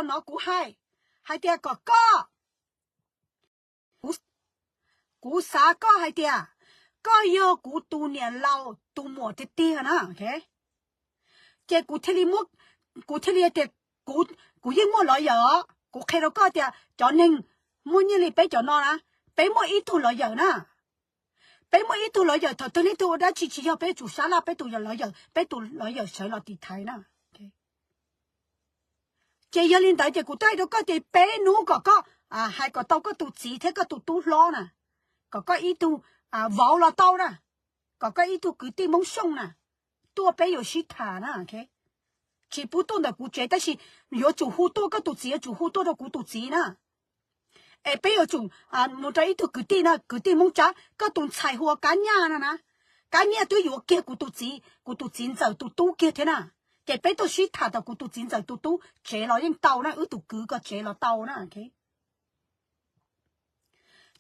no kuv hais, hais tias kom koj, kuv, kuv xav koj hais tias koj yog kuv tus niam laus tus muam tiag tiag na. Ces kuv thiaj li muab, kuv thiaj li tias, kuv, kuv yeej muaj lawyer os. Kuv qhia rau koj tias cov neeg muaj nyiaj li peb cov no na, peb muaj ib tug lawyer na. Peb muaj ib tug lawyer, thaum twg leej twg ua dab tsi tsis yog peb yuav tsum sab laj peb tus lawyer, peb tus lawyer sawv los tiv thaiv na. Ces yog li ntawd ces kuv twb hais rau koj tias peb hnub kom koj hais kom tau koj tus txiv thiab koj tus tub hlob na, kom koj ib tug vauv los tau na, kom koj ib tug kwv tij Hmoob Xyooj na, tuaj peb yuav sib tham na. Tsis pub tuaj ntawm kuv tsev tab sis yuav tsum hu tuaj, koj tus txiv yuav tsum hu tuaj rau kuv tus txiv na. Es peb yuav tsum mus rau ib tug kwv tij na, kwv tij Hmoob Tsab, koj tus ntxhais hu ua Kab Nyiaj no na. Kab Nyiaj twb yuav kiag kuv tus txiv, kuv tus txiv ntxawm tus tub kiag thiab na. Ces peb tuaj sib tham tom kuv tus txiv ntxawm tus tub tsev los yeej tau na, wb tus kwv ko tsev los tau na.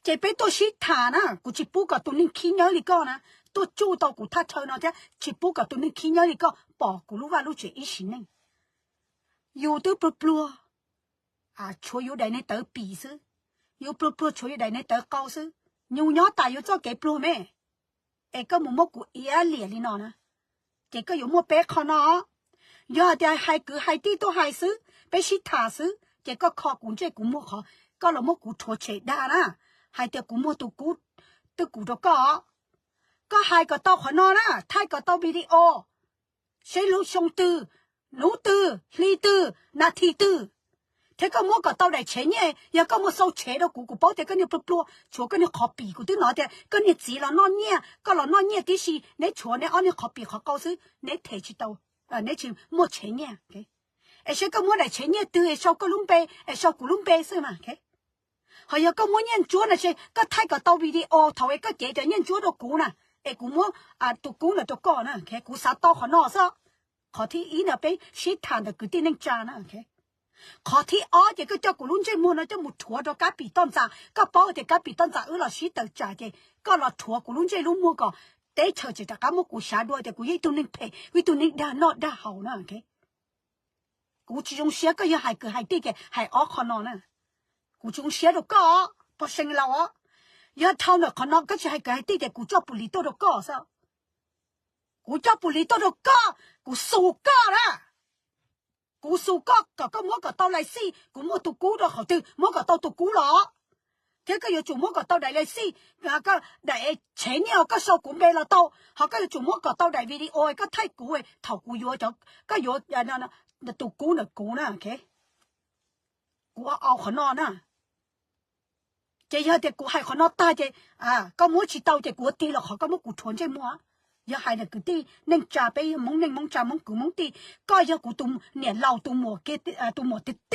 Ces peb tuaj sib tham na, kuv tsis pub kom tus neeg khib nyiab li koj na tuaj tsuj tau kuv thaj chaw no thiab tsis pub kom tus neeg khib nyiab li koj pom kuv lub vaj lub tsev ib sim neej. Yus twb pluag pluag, tshuav yus daim niag tawv pim xwb, yus pluag pluag tshuav yus daim niag tawv qau xwb, yus nyob tas yus txoj kev pluag me. Es koj mus muab kuv iab liam li no na, ces koj yuav muaj peb qho no. Yog hais tias hais kwv hais tij tuaj hais xwb, peb sib tham xwb, ces koj kho kuv ntsej kuv muag qhov koj los muab kuv rhuav tshem dag na, hais tias kuv muag tus kub twj kum rau koj. Koj hais kom tau qhov no na, thaij kom tau video, seb lub xyoo twg, hnub twg, hli twg, nas this twg, thiab koj muab kom tau daim tshev nyiaj. Yog koj muaj xau tshev rau kuv, kuv paub tias koj niag pluag pluag tshuav koj niag qhov pim. Kuv twb hnov tias koj niag txiv los noj nyiaj, koj los noj nyiaj tib si, neb tshuav neb ob niag qhov pim qhov qau xwb, neb them tsis tau, neb tsis muaj tshev nyiaj. Es seb koj muab daim tshev nyiaj twg es sau koj lub npe, es sau kuv lub npe xwb mas. Ho yog koj muab nyiaj ntsuab no es koj thaij kom tau video thaum es koj cev cov nyiaj ntsuab rau kuv na, es kuv muab tus kub no rau koj na, kuv xav tau qhov no xwb. Qhov thib ib no peb sib tham ntawm kwv tij neej tsa na. Qhov thib ob ces koj coj kuv lub ntsej muag no coj mus rhuav rau Kab Pim toj ntxas. Koj paub tias Kab Pim toj ntxas wb los sib tawm tsam ces koj los rhuav kuv lub ntsej lub muag kom teb chaws tseem rov qab muab kuv xyav dua tias kuv yog ib tug neeg phem, kuv ib tug neeg dag noj dag haus na. Kuv tsis zoo siab koj yog hais kwv hais tij ces hais ob qho no na. Kuv tsis zoo siab rau koj, pog See Laus os. Yog dhau ntawm qhov no koj tsis hais kwv hais tij ces kuv coj pus lis tuaj rau koj xwb. Kuv coj pus lis tuaj rau koj, kuv xus koj na. Kuv xus koj kom koj muab kom tau lais xij, kuv muaj tus kub rau qhov twg muab kom tau tus kub los. Thiab koj yuav tsum muab kom tau daim lais xij, daim tshev nyiaj koj sau kuv npe los tau, ho koj yuav tsum muab kom tau daim video koj thaij kuv thaum kuv yuav, koj yuav tus kub ntawm kuv na. Kuv ua au qhov no na. Ces yog tias kuv hais qhov no tag ces koj muab tsis tau ces kuv yuav tig los qhov koj muab kuv rhuav ntsej muag. Yog hais ntawm kwv tij neej tsa, peb yog Hmoob neej Hmoob tsa Hmoob kwv Hmoob tij, koj yog kuv tus niam laus tus muam tiag tiag.